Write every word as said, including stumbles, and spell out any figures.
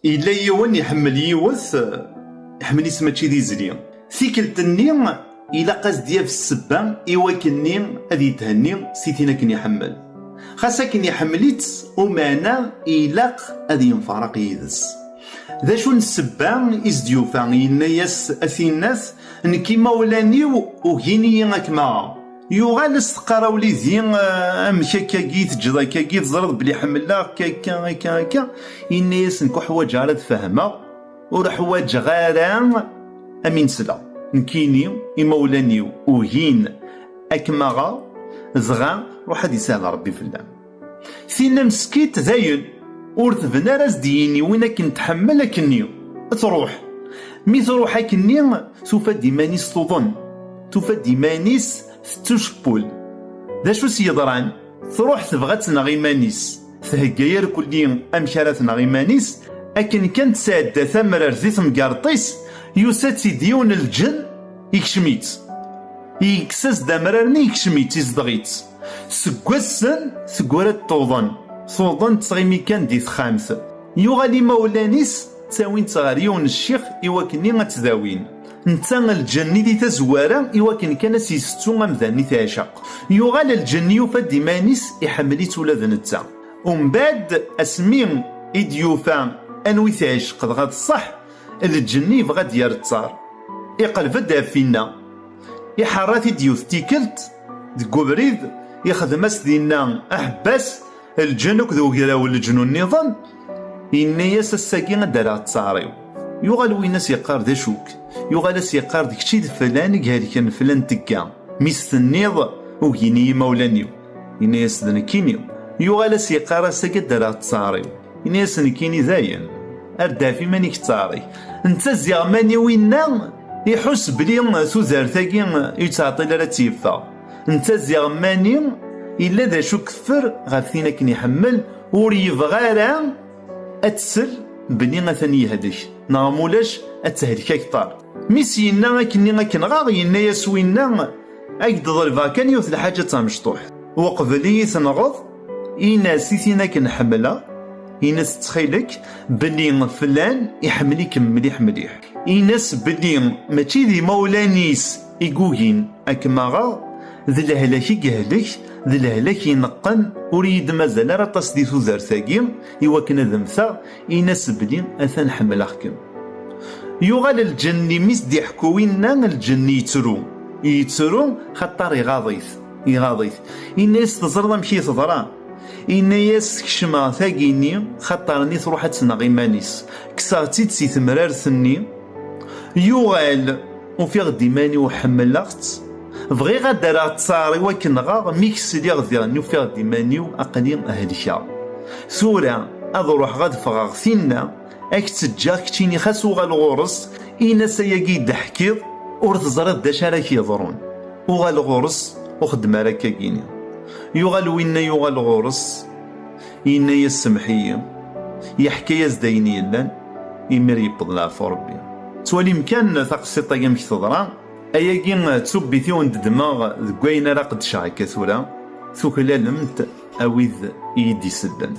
Yella yiwen iḥemmel yiwet, iḥemmel-itt mačči d izli. Tikkelt-nni, ilaq ad s-d-yaf ssebba i wakken-nni ad yethenni si tin akken iḥemmel. Xas akken iḥemmel-itt, umeɛna ilaq ad yenfereq yid-s. D acu n ssebba i s-d-yufa? Yenna-yas: "A tinnat, nekk imawlan-iw ugin-iyi ad kem-aɣeɣ." Yuɣal as-teqqar: "A wlidi, eh, amek akkagi i teǧǧeḍ akkagi, teẓriḍ belli ḥemmleɣ-k akka, akka, akka." Yenna-yas: "Nekk ur ḥwaǧeɣ ara ad fehmeɣ, ur ḥwaǧeɣ ara ad m-in-sleɣ. Nekkini, imawlan-iw ugin ad kem-aɣeɣ, dɣa ruḥ ad isahel Rebbi fell-am." Tinna meskint dayen ur tebni ara ad s-d-yini win akken tḥemmel akkenni, truḥ. Mi truḥ akkenni, tufa-d iman-is tuḍen, tufa-d iman-is tettucewwel. D acu s-yeḍran? Truḥ tebɣa ad tneɣ iman-is, thegga irkelli amek ara tneɣ iman-is, akken kan tesɛedda tamrart di temgerḍt-is, yusa-tt-id yiwen n lǧen, ikcem-itt. Yekkes-as-d amrar-nni, ikcem-itt, izdeɣ-itt. Seg wass-n, teggara-d tuḍen. Tuḍen tettɣimi kan di texxamt. Yuɣal imawlan-is ttawin-tt ɣer yiwen n ccix i wakken ad tt-dawin. Netta lǧenni di tazwara i wakken kan ad s-yessettu amdan i teɛceq. Yuɣal lǧenni yufa-d iman-is iḥemmel-itt ula d netta. Umbeɛd asmi i d-yufa anwa i teɛceq dɣa d ṣṣeḥ, lǧenni yebɣa ad d-yerr ttar. Iqleb-d ɣef winna. Iḥerra-t-id yiwet tikkelt deg ubrid, ixdem-as dinna aḥebbas, lǧen akked ugraw n leǧnun nniḍen, yenna-yas: "Ass-agi ad d-rreɣ ttaṛ-iw." Yuɣal winna as-yeqqar: "D acu-k?" Yuɣal as-yeqqar: "D kečč i d flan i ihelken flan tegga, mi s-tenniḍ ugin-iyi imawlan-iw." Yenna-yas: "D nekkini." Yuɣal as-yeqqar: "Ass-agi ad d-rreɣ ttaṛ-iw." Yenna-yas: "Nekkini dayen, ar d-af iman-ik ttaṛ-ik." Netta ziɣ mani winna iḥuss bli tudert-agi ur yettɛeṭṭil ara ad tt-yeffeɣ. Netta ziɣ mani yella d acu keffer ɣef tin akken iḥemmel, ur yebɣi ara ad tsel bni atan yehlek, neɣ mulac ad tehlek akteṛ. Mi s-yenna akkenni akken ɣaɣ, yenna-yas winna: "Ad k-d-ḍelbeɣ kan yiwet lḥaǧa d tamecṭuḥt. Uqbel i yi-tenɣeḍ, in-as i tin akken ḥemmleɣ, in-as ttxil-k belli flan iḥemmel-ikem mliḥ mliḥ. In-as belli mačči d imawlan-is i yugin ad kem-aɣeɣ, d lehlak i yehlek, d lehlak ineqqen, ur iyi-d-mazal ara aṭas di tudert-agi i wakken ad mmteɣ, in-as belli atan ḥemmleɣ-kem." Yuɣal lǧenni mi s-d-iḥekku winna, lǧenni yettru. Yettru xaṭer iɣaḍ-it, iɣaḍ-it. Inna-yas: "Teẓriḍ amek i teḍra?" Inna-yas: "Kecmeɣ tagini, xaṭer-nni truḥ ad tneɣ iman-is. Kkseɣ-tt-id si temrart-nni, yuɣal ufiɣ-d iman-iw ḥemmleɣ-tt. Bɣiɣ ad d-rreɣ ttaṛ i wakken ɣaɣ, mi k-sliɣ diɣen ufiɣ-d iman-iw aql-i helkeɣ. Tura ad ruḥeɣ ad ffɣeɣ tinna, ad k-tt-ǧǧeɣ keččini, xas uɣal ɣur-s, in-as ayagi i d-teḥkiḍ, ur teẓriḍ d acu ara k-yeḍrun. Uɣal ɣur-s, ur xeddem ara akkagini." Yuɣal winna yuɣal ɣur-s, yenna-yas: "Semmeḥ-iyi." Yeḥka-yas-d ayen yellan, imir yewweḍ leɛfu Rebbi. Ttwalim kan taqsiṭ-agi amek teḍra, ayagi d tubbit i wen-d-ddmeɣ deg wayen ara qeddceɣ akka tura, tuklalemt a wid i yi-d-isellen.